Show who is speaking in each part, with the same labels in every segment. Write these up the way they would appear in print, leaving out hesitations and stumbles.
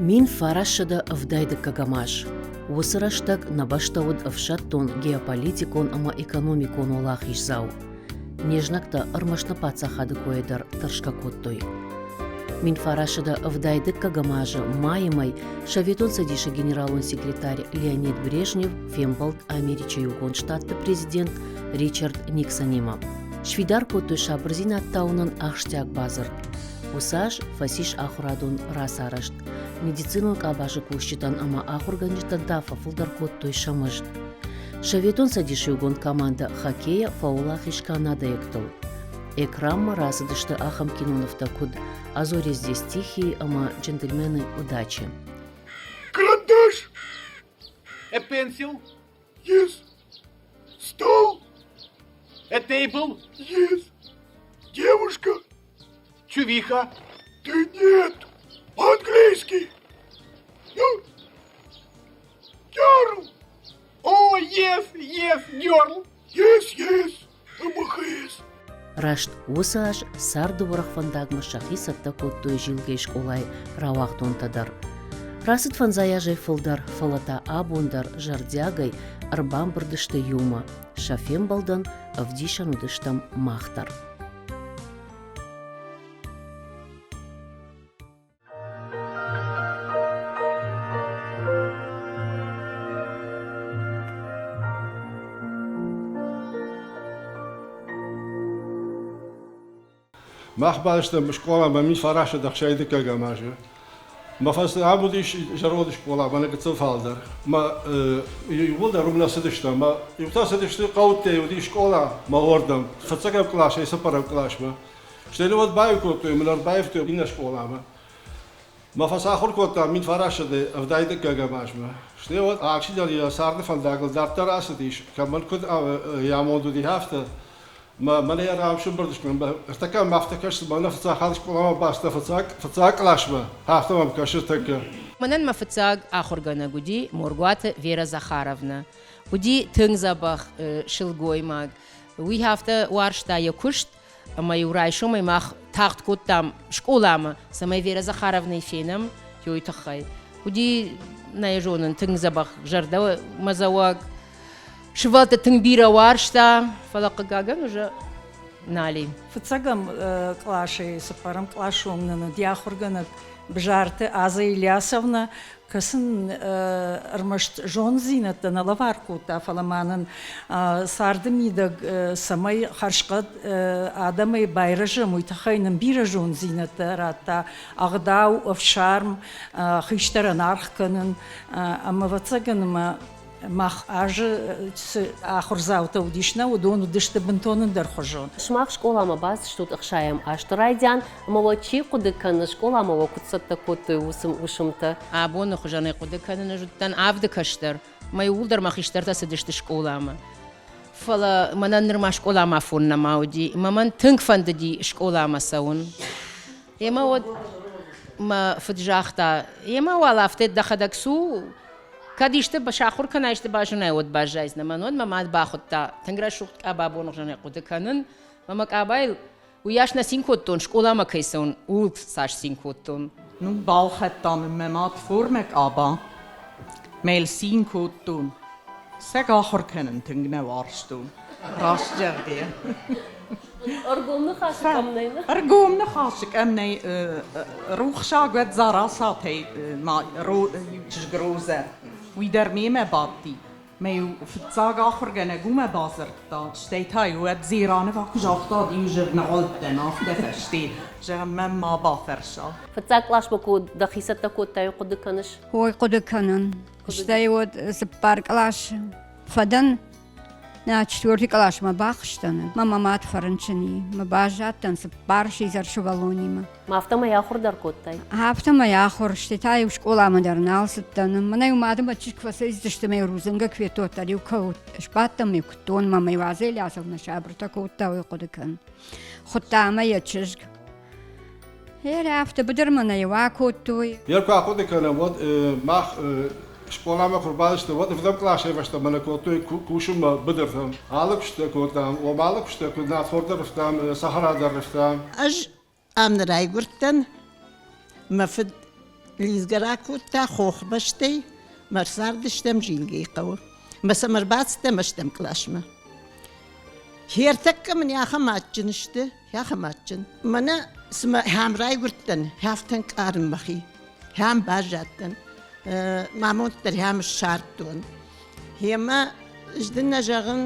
Speaker 1: 1970 аз. Уыцы рӕстӕг нӕ бӕстӕ уыд ӕфсӕддон, геополитикон ӕмӕ экономикон уӕлахиздзау. Не знӕгтӕ ӕрмӕст нӕ паддзахады койӕ дӕр тӕрсгӕ кодтой. 1970 азы майы мӕй Советон Цӕдисы генералон секретарь Леонид Брежнев фембӕлд Америчы Иугонд Штатты президент Ричард Никсонимӕ. Сфидар кодтой сабырдзинад тауынӕн ахсджиаг бадзырд. Уыцы аз фӕцис ахуырадон рацарӕзт. Медицинон къабазы кусджытӕн ӕмӕ ахуыргӕнджытӕн та фӕфылдӕр кодтой сӕ мызд. Советон Цӕдисы иугонд командӕ хоккейӕ фӕуӕлахиз канадӕйӕгтыл. Экранмӕ рацыдысты ахӕм кинонывтӕ, куыд «А зори здесь тихие» ӕмӕ «Джентльмены удачи».
Speaker 2: Карандаш!
Speaker 3: A pencil?
Speaker 2: Yes. Стол?
Speaker 3: A table?
Speaker 2: Yes. Девушка?
Speaker 3: Чувиха?
Speaker 2: Да нет, по-английски. Ну, girl.
Speaker 3: О, yes, yes, girl.
Speaker 2: Yes, yes, МХС.
Speaker 1: Раст уыцы аз царды уӕрӕх фӕндагмӕ сӕхи цӕттӕ кодтой Зилгӕйы скъолайы рауагъдонтӕ дӕр. Рацыд фӕндзай азӕй фылдӕр, фӕлӕ та абон дӕр зӕрдиагӕй ӕрбамбырд сты иумӕ. Сӕ фембӕлдӕн ӕвдисӕн уыдыстӕм мах дӕр.
Speaker 4: Мах баистӕм скъоламӕ 1960 дыккӕгӕм азы. Мӕ фӕстӕ ам уыдис зӕронд скъола, мӕнӕ гыццыл фалдӕр. Мӕ иууылдӕр уым нӕ цыдыстӕм. Мӕ иутӕ цыдысты хъӕутӕй, уыди скъола мӕ уордӕм, фыццӕгӕм къласӕй цыппӕрӕм къласмӕ. Стӕй нӕ уӕд баиу кодтой ӕмӕ нӕ ӕрбаивтой иннӕ скъоламӕ. Мӕ фӕцахуыр кодта 1970 дыккӕгӕм азмӕ. Стӕй уӕд алчидӕр йӕ царды фӕндагыл дарддӕр ацыдис, кӕмӕн куыд йӕ амонд уыди, афтӕ. Мӕнӕ йӕ рамсымбырд скӕнын. Ӕртӕккӕ мӕм афтӕ кӕсы, мӕнӕ фыццаг хатт скъоламӕ бацыдтӕ фыццаг, фыццаг къласмӕ, афтӕ мӕм кӕсы тӕккӕ.
Speaker 5: Мӕнӕн мӕ фыццаг ахуыргӕнӕг уыди Моргуаты Вера Захаровна. Уыди тынг дзӕбӕх сылгоймаг. Уый афтӕ уарзта йӕ куыст, ӕмӕ-иу райсомӕй мах тагъд кодтам скъоламӕ, цӕмӕй Вера Захаровнӕйы фенӕм, уый тыххӕй. Уыди, нӕ йӕ зонын, тынг дзӕбӕх зӕрдӕмӕдзӕуӕг. Сывӕллӕтты тынг бирӕ уарзта, фӕлӕ хъыгагӕн уже нал и.
Speaker 6: Фыццӕгӕм къласӕй цыппӕрӕм къласы онг нын уыди ахуыргӕнӕг Бзарты Аза Ильясовна, кӕцы нын ӕрмӕст зонддзинӕдтӕ нӕ лӕвар кодта, фӕлӕ ма нын царды мидӕг цӕмӕй хӕрзхъӕд адӕмӕй байрӕзӕм, уый тыххӕй нын бирӕ зонддзинӕдтӕ радта ӕгъдау, ӕфсарм, хистӕрӕн аргъ кӕнын ӕмӕ, ӕвӕццӕгӕн, мӕ мах азы цы ахуырдзаутӕ уыдис, нӕ уыдон уыдысты бынтон ӕндӕрхуызон.
Speaker 1: Сымах скъоламӕ бацыдыстут ӕхсайӕм азты райдиан, ӕмӕ уӕ чи хъуыды кӕны, скъоламӕ уӕ куыд цӕттӕ кодтой уыцы уысмтӕ?
Speaker 5: Абоны хуызӕнӕй хъуыды кӕнын ӕз уыдтӕн авды кӕстӕр, мӕ иууылдӕр мӕ хистӕртӕ цыдысты скъоламӕ. Фӕлӕ мӕнӕн нырма скъоламӕ афон нӕма уыди, мӕ мӕн тынг фӕндыди скъоламӕ цӕуын. Емӕ уӕд мӕ фыд загъта, емӕ уал афтӕ дӕхӕдӕг цу, кӕд исты сахуыр кӕнай, исты базонай, уӕд баззайдзынӕ. Мӕн уӕд мӕ мад бахуыдта, тынг рӕсугъд къаба боныгъзӕнӕй хъуыды кӕнын. Мӕ мӕ къабайыл уыйас нӕ цин кодтон, скъоламӕ кӕй цӕуын, ууыл цас цин кодтон.
Speaker 7: Ну, балхӕдта мын мӕ мад формӕ къаба. Мӕ цин кодтон. Сӕг ахуыр кӕнын тынг нӕ уарзтон. Раст зӕгъгӕйӕ.
Speaker 1: Ӕргом ныхасы къӕм нӕй?
Speaker 7: Ӕргом ныхасы къӕм нӕй. Рухсаг уӕд Дзарасатӕй ма чызг Розӕ. Уый дӕр мемӕ бадти. Мӕ-иу фыццаг ахуыргӕнӕг уымӕ бадзырдта, стӕй та-иу уӕд Дзеранова куы загъта, иу зырныгъуылдтӕн афтӕ фӕсте, зӕгъын, мӕн ма бафӕрса.
Speaker 1: Фыццаг къласмӕ куы дӕхи цӕттӕ кодтай, хъуыды кӕныс?
Speaker 8: Ой, хъуыды кӕнын. Стӕй уӕд цыппар кълас фӕдӕн. Нӕ четвертый къласмӕ бахызтӕн. Мӕ мӕ мад фӕрынчын и. Мӕ баззадтӕн цыппар сидзӕр сывӕллонимӕ.
Speaker 1: Афтӕмӕй ахуыр дӕр кодтай?
Speaker 8: Афтӕмӕй ахуыр, стӕй та-иу скъоламӕ дӕр нал цыдтӕн. Мӕнӕ-иу мады мӕ чызг фӕцӕйцыдысты мӕ рудзынгӕг федтон, кӕуд сбадтӕн ме куыдтон, мӕ мӕ уазӕй ацӕуынӕ сабыртӕ кодта, уый хъуыды кӕн. Хуыдта мӕ йӕ чызг. Гъер афтӕ быдырмӕ нӕ иу акодтой.
Speaker 4: Йӕ куы ахъуыды кӕнӕм, уӕд мах скъоламӕ куы рбацыдыстӕм, уӕд ӕвдӕм къласӕй фӕстӕмӕ нӕ кодтой кусынмӕ быдыртӕм. Алы куыстытӕ кодтам, уым алы куыстытӕ куыд нартхор дӕр рывтам, цӕхӕра дӕр рывтам.
Speaker 9: Ӕз ам нӕ райгуырдтӕн, мӕ фыд Лидзгӕ ракодта хохбӕстӕй, мӕ ӕрцардыстӕм Зилгӕйы хъӕуы. Мӕ сӕм ӕрбацыдтӕн ӕстӕм къласмӕ. Хертӕккӕ мын ахӕм адджын сты, ахӕм адджын. Мӕнӕ цыма хӕм райгуырдтӕн, афтӕ ӕнкъарын мӕхи. Хӕм баззадтӕн. Мӕ амонд дӕр хӕм ссардтон. Гъемӕ ӕз дын нӕ зӕгъын,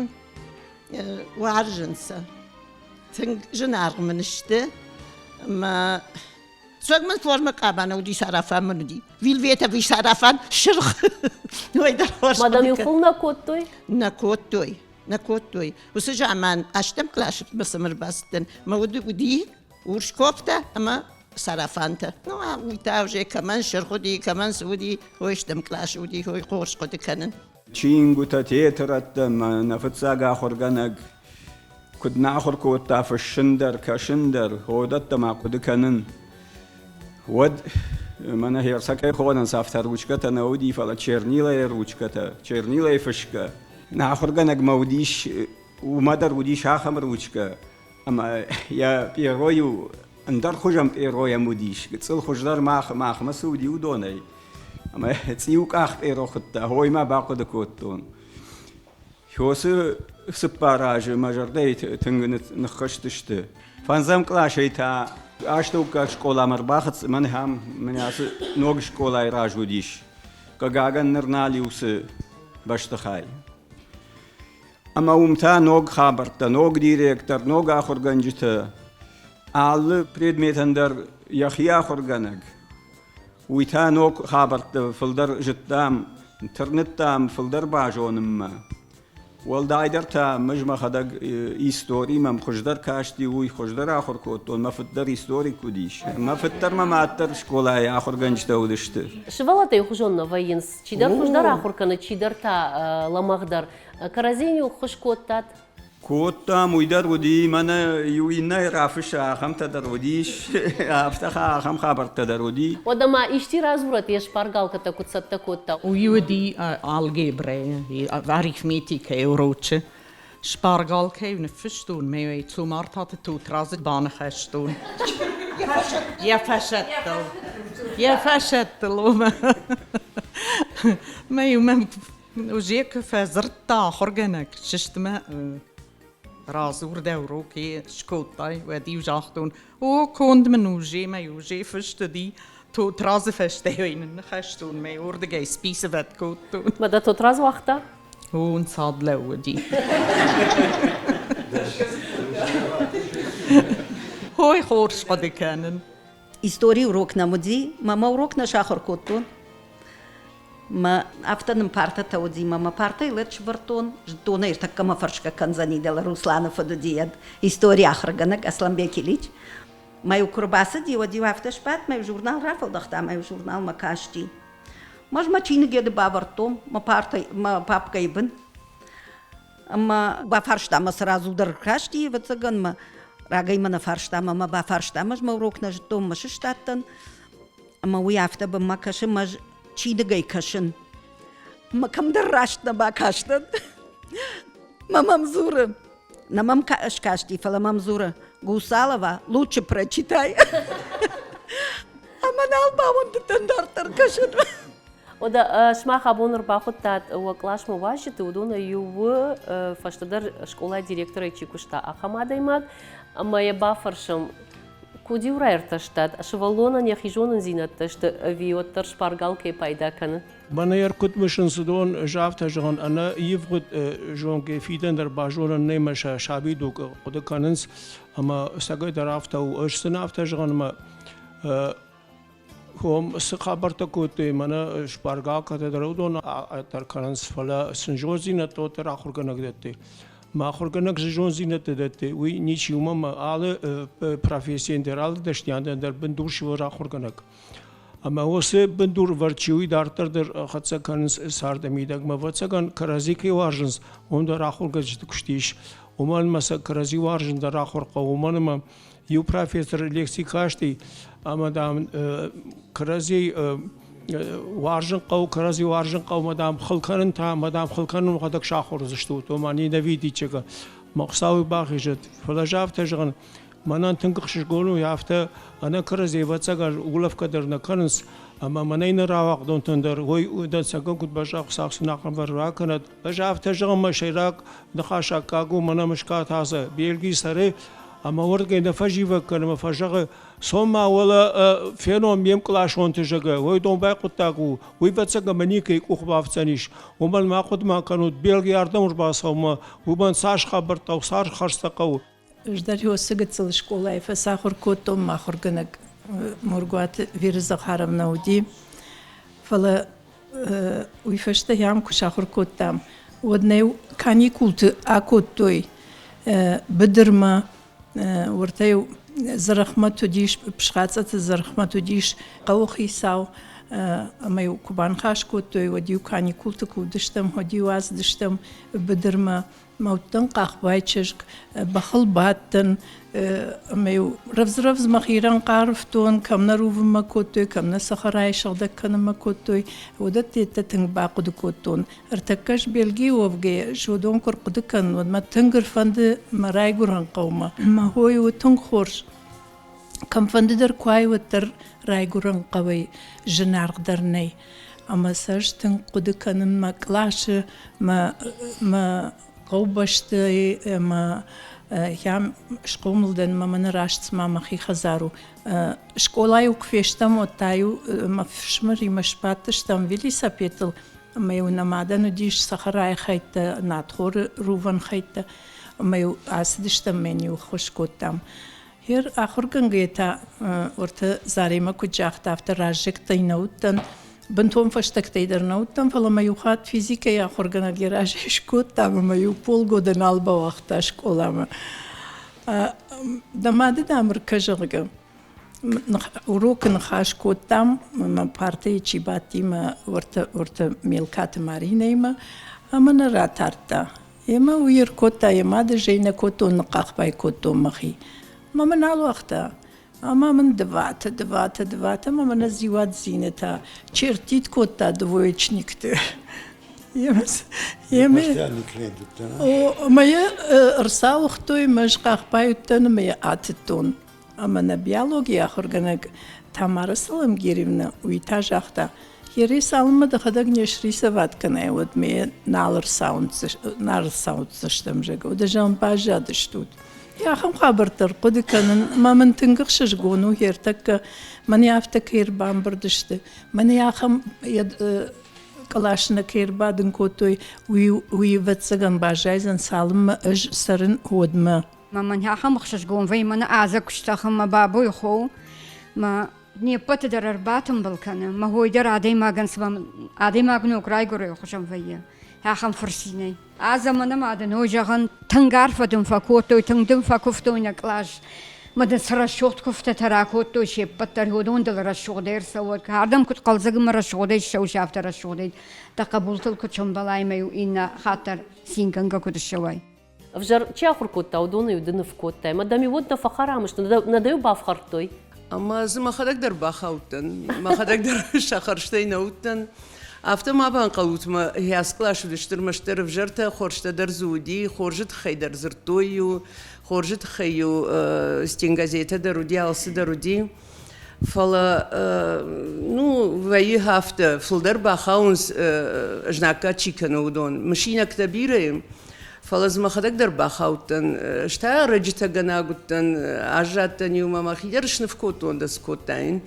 Speaker 9: уарзын сӕ. Тынг зынаргъ мын сты. Ӕмӕ Цӕг мын форма къаба нӕ уыди, сарафан мын уыди. Вильветовый сарафан сырх. Уый дӕр хорз.
Speaker 1: Мадам-иу хыл нӕ кодтой?
Speaker 9: Нӕ кодтой, нӕ кодтой. Уыцы заман ӕстӕм къласы мӕ ӕрбацыдтӕн. Мӕ уд уыди урс кофтӕ ӕмӕ сарафантӕ. Ну, уый та уже кӕмӕн сырх уыди, кӕмӕн цы уыди, ой стӕм къласы уыди, ой хорз хъуыды кӕнын.
Speaker 10: Чингуытӕ, тетрӕдтӕ, мӕ нӕ фыццаг ахуыргӕнӕг куыд нӕ ахуыр кодта фыссын дӕр, кӕсын дӕр, уыдӕттӕ ма хъуыды кӕнын. Уӕд мӕнӕ Херцӕгӕй хонынц, афтӕ ручкӕтӕ нӕ уыди, фӕлӕ чернилайы ручкӕтӕ, чернилайы фысгӕ. Нӕ ахуыргӕнӕгмӕ уыдис, уымӕ дӕр уыдис ахӕм ручкӕ, ӕмӕ йӕ пъеро-иу ӕндӕр хуызӕн пъеро йӕм уыдис, гыццыл хуыздӕр махмӕ цы уыди, уыдонӕй. Ӕмӕ цъиукъах пъеро хуыдта, ой ма бахъуыды кодтон. Хёсы цыппар азы мӕ зӕрдӕйы тынг ныххызтысты. Фӕндзӕм къласӕй та астӕуккаг скъоламӕ ӕрбахӕццӕ, мӕн ахӕм мӕнӕ ацы ног скъолайы раз уыдис. Хъыгагӕн, ныр нал и уыцы бӕстыхай. Ӕмӕ уым та ног хабӕрттӕ, ног директор, ног ахуыргӕнджытӕ. Алы предметӕн дӕр йӕхи ахуыргӕнӕг. Уый та ног хабӕртты фылдӕр зыдтам, тырныдтам фылдӕр базонынмӕ. Уӕлдайдӕр та мӕз мӕхӕдӕг истори мӕм хуыздӕр касти, уый хуыздӕр ахуыр кодтон, мӕ фыд дӕр историк уыдис. Мӕ фыд дӕр мӕ мад дӕр скъолайы ахуыргӕнджытӕ уыдысты.
Speaker 1: Сывӕллӕттӕ иухуызон нӕ вӕййынц. Чидӕр хуыздӕр ахуыр кӕны, чидӕр та лӕмӕгъдӕр. Кӕрӕдзийӕн-иу ӕххуыс кодтат?
Speaker 10: Кодтам, уый дӕр уыди, мӕнӕ иу иннӕйы рафысса, ахӕмтӕ дӕр уыдис, афтӕ ахӕм хабӕрттӕ дӕр уыди.
Speaker 1: Уӕдӕ ма исти радзурӕд, йе шпаргалкӕтӕ куыд цӕттӕ кодта?
Speaker 7: Уый уыди алгебрӕйы, арифметикӕйы урочы. Шпаргалкӕ-иу ныффыстон, мӕ Цомартаты Тотрадзы баныхӕстон. Йӕ фӕсӕттыл. Йӕ фӕсӕттыл, ома. Мӕ-иу мӕм Уже куы фӕдзырдта ахуыргӕнӕг, сыстмӕ радзур дӕ урок скодтай, уӕд-иу загътон, о, конд мын уже мӕ уже фыст уыди, Тотрадзы фӕстӕ нынныхӕстон мӕ уырдыгӕй списывать кодтон.
Speaker 1: Мӕ дӕ Тотрадз уагъта?
Speaker 7: О, ӕнцад лӕууыди. Ой, хорз хъуыды кӕнын.
Speaker 11: Историйы урок нӕм уыди, мӕ мӕ урок нӕ сахуыр кодтон. Мӕ афтӕ нын партӕтӕ уыди, мӕ мӕ партӕйы лӕт сӕвӕрдтон, зыдтон ӕй, ӕртӕккӕ мӕ фӕрсгӕ кӕндзӕни, дӕлӕ Русланы фыд уыди историйы ахуыргӕнӕг Асланбек Ильич. Мӕ-иу куы рбацыди, уӕд-иу афтӕ сбадт, мӕ-иу журнал рафӕлдӕхта, мӕ-иу журналмӕ касти. Ӕз мӕ чиныгеды бавӕрдтон мӕ партӕ, мӕ папкӕйы бын. Ӕмӕ бафарста мӕ сразу дӕр касти, ӕвӕццӕгӕн мӕ рагӕй мӕ нӕ фарста ӕмӕ мӕ бафарста, ӕз мӕ урок нӕ зыдтон, мӕ сыстадтӕн. Ӕмӕ уый афтӕ бынмӕ кӕсы, мӕ чиныгӕй кӕсын. Мӕ кӕмдӕр раст нӕ бакастӕн. Мӕ мӕм дзуры, нӕ мӕм скасти, фӕлӕ мӕм дзуры, Гусалова, лучше прочитай. Ӕмӕ нал бауӕндыдтӕн дарддӕр кӕсын.
Speaker 1: Уӕдӕ сымах абон ӕрбахуыдтат уӕ къласмӕ уазджыты, уыдонӕй иу у, фӕстӕдӕр скъолайы директорӕй чи куыста, ахӕм адӕймаг. Ӕмӕ йӕ бафӕрсӕм, куыд-иу раиртӕстат, сывӕллонӕн йӕхи зонындзинӕдтӕ сты ӕви уӕддӕр шпаргалкӕй пайда кӕны?
Speaker 12: Мӕнӕ куыд мысынц уыдон, ӕз афтӕ зӕгъын, ӕнӕ ивгъуыд зонгӕ фидӕн дӕр базонӕн нӕй мӕ сӕ сабидуг хъуыды кӕнынц ӕмӕ цӕгӕйдӕр афтӕ у. Ӕз сын афтӕ зӕгъын, ӕмӕ Хом цы хабӕрттӕ кодтой, мӕнӕ шпаргалкӕтӕ дӕр уыдон дӕр кӕнынц, фӕлӕ сын зондзинӕдтӕ уӕддӕр ахуыргӕнӕг дӕтты. Мӕ ахуыргӕнӕг цы зондзинӕдтӕ дӕтты, уый ничи, уымӕн ӕмӕ алы профессийӕн дӕр, алы дӕсниадӕн дӕр бындур сӕвӕры ахуыргӕнӕг. Ӕмӕ уыцы бындур ӕвӕрд чи уый дарддӕр дӕр хӕццӕ кӕнынц царды мидӕгмӕ. Ӕвӕццӕгӕн, кӕрӕдзи кӕй уарзынц, уым дӕр ахуыргӕнджыты куыст ис. Уымӕн ӕмӕ сӕ кӕрӕдзи уарзын дӕр ахуыр хъӕуы, уымӕн ӕмӕ иу профессор лекци касти ӕмӕ, дам, кӕрӕдзи уарзын хъӕуы, кӕрӕдзи уарзын хъӕуы, мӕ, дам, хыл кӕнын та, мӕ, дам, хыл кӕнын уӕхӕдӕг сахуыр уыдзыстут, ома ненавидичӕгӕ. Мӕ Хуыцауы бахизӕд. Фӕлӕ ӕз афтӕ зӕгъын, Мӕнӕн тынг ӕхсызгон у, афтӕ ӕнӕ кӕрӕдзи ӕвӕццӕгӕн улӕфгӕ дӕр нӕ кӕнынц, ӕмӕ мӕнӕй нӕ рауагъдонтӕн дӕр уый дӕнцӕгӕн куыд бӕзза, Хуыцау сын ахӕм ракӕнӕд. Ӕз афтӕ зӕгъын, мӕ сӕйраг ныхас аккаг у, мӕнӕ Мыскат Азӕ, Бельгийы цӕры, ӕмӕ уырдыгӕй нӕ фӕзивӕг кӕны ӕмӕ фӕзӕгъы, цом ма уӕлӕ фенон ме мкъласонты, зӕгъы, уый домбай хъуыддаг у, уый ӕвӕццӕгӕн мӕ никӕй къух бафтдзӕнис, уымӕн ма хъуыды ма кӕнут, Бельгийы ардӕм ӕрбацӕуынмӕ, уымӕн цас хабӕрттӕ, цас хӕрдзтӕ хъӕуы.
Speaker 6: Ӕз дӕр уыцы гыццыл скъолайы фӕцахуыр кодтон, мӕ ахуыргӕнӕг Моргуаты Веры Захаровна уыди. Фӕлӕ уый фӕстӕ йӕм куы сахуыр кодтам, уӕд нӕ каникулты акодтой быдырмӕ. Уыртӕ-иу Дзӕрӕхмӕт уыдис, Псхацъӕты Дзӕрӕхмӕт уыдис хъӕуыхицау. Ӕмӕ-иу куы баныхас кодтой, уӕд-иу каникулты куы уыдыстӕм, уӕд-иу ацыдыстӕм быдырмӕ. Мӕ уыдтӕн къахбай чызг, бӕхыл бадтӕн ӕмӕ-иу рӕвдз-рӕвдз мӕхи рӕнхъӕрывтон, кӕм нӕ рувынмӕ кодтой, кӕм нӕ цӕхӕрайы сыгъдӕг кӕнынмӕ кодтой, уыдӕттӕ тынг бахъуыды кодтон. Ӕртӕккӕ ӕз Бельгийы уӕвгӕйӕ уыдон куы ӕрхъуыды кӕнын, уӕд мӕ тынг ӕрфӕнды мӕ райгуырӕн хъӕумӕ. Мӕ хойы у тынг хорз. Кӕмфӕнды дӕр куы ай, уӕддӕр райгуырӕн хъӕуӕй зынаргъдӕр нӕй. Ӕмӕ сӕ ӕз тынг хъуыды кӕнын мӕ къласы, мӕ, мӕ хъӕубӕсты ӕмӕ ахӕм схъомыл дӕн ӕмӕ мӕнӕ раст цыма мӕхи хӕдзар у. Скъолайы-иу куы фестӕм, уӕд та-иу мӕ фсымӕримӕ сбадтыстӕм велосипедыл ӕмӕ-иу нӕ мадӕн уыдис цӕхӕрайы хӕйттӕ, надхоры рувӕн хӕйттӕ ӕмӕ-иу ацыдыстӕм ӕмӕ йын-иу ӕххуыс кодтам. Гьер ахуыргӕнгӕйӕ та уӕртӕ Заремӕ куыд загъта, афтӕ раззӕгтӕй нӕ уыдтӕн, бынтон фӕстӕгтӕй дӕр нӕ уыдтӕн, фӕлӕ мӕ иу хатт физикӕйы ахуыргӕнӕг йӕ разӕй скодта ӕмӕ мӕ иу полгода нал бауагъта скъоламӕ. Дӕ мады, дам, ӕркӕ, зӕгъгӕ. Урокы ныхас кодтам, мӕ партӕйы чи бадти, мӕ уӕртӕ, уӕртӕ Мелкаты Маринӕимӕ, ӕмӕ нӕ ратардта. Емӕ уый ӕркодта йӕ мады, зӕй нӕ кодтон, ныхъхъахбай кодтон мӕхи. Мӕ мын нал уагъта. Ӕмӕ мын дыватӕ, дыватӕ, дыватӕ, ӕмӕ мӕнӕ зиуадзинӕтӕ чертит кодта двоечникты. Емӕ ӕмӕ йӕ ӕрцауыгътой, мӕ схъахбай уыдтӕн ӕмӕ йӕ атыдтон. Ӕмӕ нӕ биологийы ахуыргӕнӕг Тамара Саламгеревна уый та загъта, Ере цалынмӕ дӕхӕдӕг не срисоват кӕнай, уӕдмӕ йӕ нал ӕрцауындздзыстӕм, зӕгъгӕ, уӕдӕ зӕгъын баззадыстут. Ахӕм хабӕрттӕ ӕрхъуыды кӕнын мӕ мын тынг ӕхсызгон у, ӕртӕккӕ мӕнӕ афтӕ кӕй ӕрбамбырд сты, мӕнӕ ахӕм къласы нӕ кӕй ӕрбадын кодтой, уый, уый ӕвӕццӕгӕн баззайдзӕн, цалынмӕ ӕз цӕрын, уӕдмӕ.
Speaker 8: Мӕ мӕн ахӕм ӕхсызгон вӕййы, мӕнӕ Азӕ куы стӕхы мӕ бабойы хо, мӕ не ппӕты дӕр ӕрбатымбыл кӕны, мӕ хой дӕр адӕймагӕн цыма адӕймаг ног райгуырӕй хуызӕн вӕййы, ахӕм фырцинӕй. Азӕ мӕнӕ ма дын, ой, зӕгъын, тынг арфӕ дын фӕкодтой, тынг дын фӕкуывтой нӕ кълас. Мӕ дын цы рӕсугъд куывтытӕ ракодтой се ппӕт дӕр, уыдон дыл рӕсугъдӕй ӕрцӕуӕд. Ардӕм куыд хъӕлдзӕг ӕмӕ рӕсугъдӕй ссӕуыс, афтӕ рӕсугъдӕй дӕ хъӕбултыл куыд сӕмбӕлай ӕмӕ-иу иннӕ хатт дӕр цингӕнгӕ куыд ссӕуай.
Speaker 1: Ӕвзӕр чи ахуыр кодта, уыдоны-иу ды ныв кодтай. Ӕмӕ дӕм-иу уӕд нӕ фӕхӕрам сты, нӕ дӕ-иу бафхӕрдтой?
Speaker 13: Ӕмӕ дзы мӕхӕдӕг дӕр бахаудтӕн. Мӕхӕдӕг дӕр сӕ хӕрзтӕй нӕ уыдтӕн. Афтӕ ма банхъӕлут, мӕ хӕс кълас уыдысты ӕрмӕстдӕр ӕвзӕртӕ, хорзтӕ дӕр дзы уыди, хорзы тыххӕй дӕр дзырдтой-иу, хорзы тыххӕй-иу стенгазетӕ дӕр уыди, алцы дӕр уыди. Фӕлӕ, ну, вӕййы афтӕ, фылдӕр бахауынц, знаггад чи кӕны, уыдон. Мысинӕгтӕ бирӕ и, фӕлӕ дзы мӕхӕдӕг дӕр бахаудтӕн. Стӕй ӕрӕджытӕгӕнӕг уыдтӕн, аззадтӕн иумӕ, мӕхи дӕр сныв кодтон, дӕ цы кодтаин.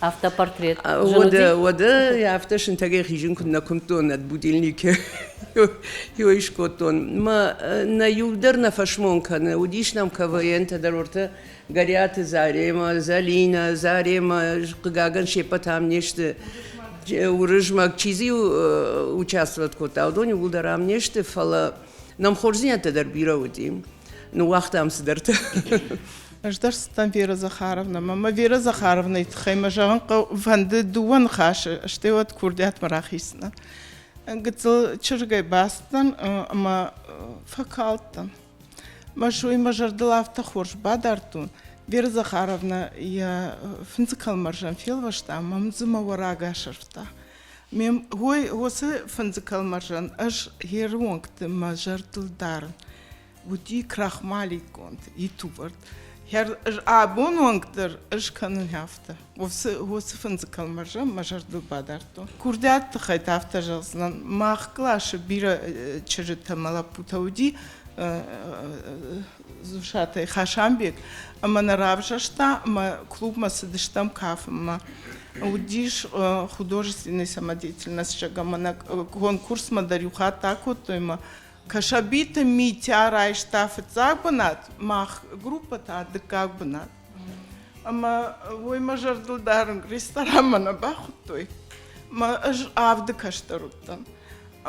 Speaker 1: Автопортрет.
Speaker 13: Уӕдӕ, уӕдӕ афтӕ сынтӕгӕй хизын куыд нӕ куымдтон, ӕд будильникы йой скодтон. Мӕ нӕ иу дӕр нӕ фӕсмон кӕны. Уыдис нӕм КВН-тӕ дӕр уыртӕ Горӕты Заремӕ, Зӕлинӕ, Заремӕ, хъыгагӕн, се ппӕт ам не сты. Уырызмӕг, чи дзы-иу участвовать кодта, уыдон иууылдӕр ам не сты, фӕлӕ нӕм хорздзинӕдтӕ дӕр бирӕ уыди. Ныууагътам цыдӕртӕ.
Speaker 14: Ӕз дӕр цыдтӕн Вера Захаровнӕмӕ. Мӕ Вера Захаровнӕйы тыххӕй мӕ зӕгъын хъӕуы фӕнды дыууӕ ныхасы, стӕй уӕд курдиатмӕ рахиздзынӕн. Гыццыл чызгӕй бацыдтӕн ӕмӕ фӕкалдтӕн. Мӕ мӕ зӕрдыл афтӕ хорз бадардтон, Вера Захаровна йӕ фындзы кӕлмӕрзӕн фелвӕста ӕмӕ мӕм дзы мӕ уӕраг асӕрфта. Ме уой уыцы фындзы кӕлмӕрзӕн ӕз йе руӕнгты мӕ зӕрдыл дарын. Уыди крахмаликгонд, итувӕрд. Ӕз абон онг дӕр ӕз кӕнын афтӕ. Уыцы фындзы кӕлмӕрзӕн мӕ зӕрдыл бадардтон. Курдиат тыххӕй та афтӕ зӕгъдзынӕн, мах къласы бирӕ чызджытӕ ӕмӕ лӕппутӕ уыди, Дзусатӕй Хасанбег, ӕмӕ нӕ равзӕрста ӕмӕ клубмӕ цыдыстӕм кафынмӕ. Уыдис художественный самодеятельность, зӕгъгӕ, ӕмӕ нӕ конкурсмӕ дӕр иу хатт акодтой ӕмӕ Кӕсӕбиты Митя райста фыццаг бынат, мах группӕ та дыккаг бынат. Ӕмӕ уый мӕ зӕрдыл дарын, ресторанмӕ нӕ бахуыдтой. Мӕ ӕз авды кӕстӕр уыдтӕн.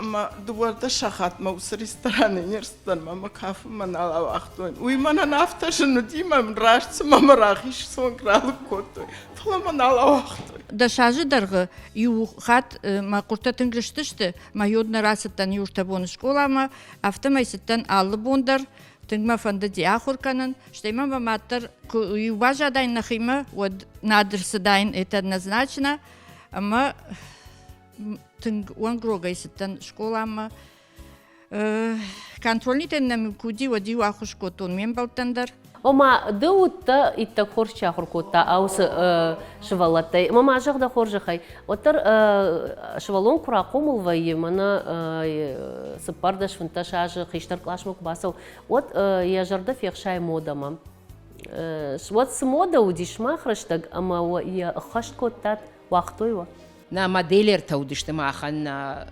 Speaker 14: Ӕмӕ дыууӕрдӕс сахатмӕ уыцы рестораны не рцыдтӕн ӕмӕ мӕ кафынмӕ нал ауагътой. Уый мӕнӕн афтӕ зын уыди, мӕ мын раст цыма мӕ рахиз цонг ралыг кодтой, фӕлӕ мӕ нал ауагътой.
Speaker 15: 10 азы дӕргъы иу хатт мӕ хъуыртӕ тынг рыстысты, мӕ йод нӕ рацыдтӕн иу ӕртӕ боны скъоламӕ, афтӕмӕй цыдтӕн алы бон дӕр, тынг мӕ фӕндыди ахуыр кӕнын, стӕй ма мӕ мад дӕр куы-иу баззадаин нӕхимӕ, уӕд над ӕрцыдаин, это однозначно, ӕмӕ тынг уӕнгрогӕй цыдтӕн скъоламӕ. Контрольнитӕн нӕм куы уыди, уӕд-иу ӕххуыс кодтон ме мбӕлттӕн дӕр.
Speaker 1: Ома, ды уыдтӕ иттӕг хорз чи ахуыр кодта уыцы сывӕллӕттӕй. Ӕмӕ ма зӕгъ дӕ хорзӕхӕй, уӕддӕр сывӕллон куы рахъомыл вӕййы, мӕнӕ 14-15 азы хистӕр къласмӕ куы бацӕуы, уӕд йӕ зӕрдӕ фехсайы модӕмӕ. Уӕд цы модӕ уыди сымах рӕстӕг ӕмӕ йӕ ӕххӕст кодтат, уагътой уӕ?
Speaker 5: Нӕ моделертӕ уыдысты махӕн нӕ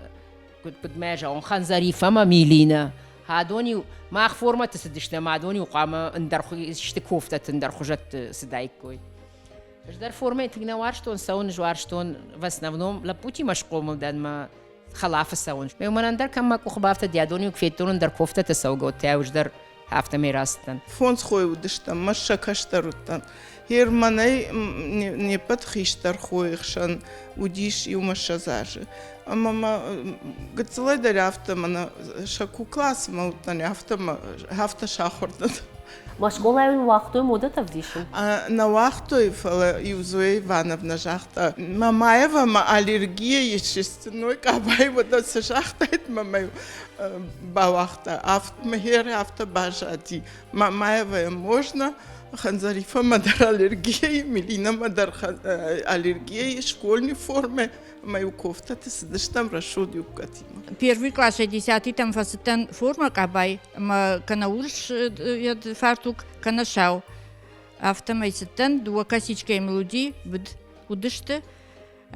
Speaker 5: куыд мӕ зӕгъон, Ханзариф ӕмӕ Милина. Адон-иу мах формӕты цыдысты ӕмӕ адон-иу хъуамӕ ӕндӕр сты кофтӕты ӕндӕр хуызӕтты цыдаиккой. Ӕз дӕр формӕйы тынг нӕ уарзтон цӕуын, ӕз уарзтон в основном лӕппутимӕ схъомыл дӕн мӕ хӕлафы цӕуын. Мӕнӕн дӕр кӕм мӕ къухы бафтыд, адон-иу куы федтон ӕндӕр кофтӕты цӕугӕ, уӕд ӕз дӕр афтӕмӕй рацыдтӕн.
Speaker 14: Фондз хойы уыдыстӕм, мӕ сӕ кӕстӕр уыдтӕн. Германӕй не ппӕт хистӕр хойы хсӕн уыдис иумӕ 20 азы. Ӕмӕ мӕ гыццылӕй дӕр афтӕ мӕнӕ сӕ кукласмӕ уыдтӕн, афтӕ мӕ афтӕ сахуыр дӕн.
Speaker 1: Ма скъолайы уын уагътой модӕтӕ ӕвдисын?
Speaker 14: Нӕ уагътой, фӕлӕ иу Зоя Ивановна загъта, Мамаева мӕ аллергия естественной къабайы уӕдӕ цы загътаид, мӕ мӕ бауагъта. Мӕ афтӕ баззади. Мамаевая можно, Ханзарифамӕ дӕр аллергия, Милинамӕ дӕр аллергия школьной форме, ӕмӕ-иу кофтӕты цыдыстӕм рӕсугъд юбкӕтимӕ.
Speaker 15: Первый классӕй десятыйтӕм фӕцыдтӕн формӕ къабай ӕмӕ кӕнӕ урс фартук, кӕнӕ сау. Афтӕмӕй цыдтӕн, дыууӕ косичкӕйы мыл уыди, быд уыдысты.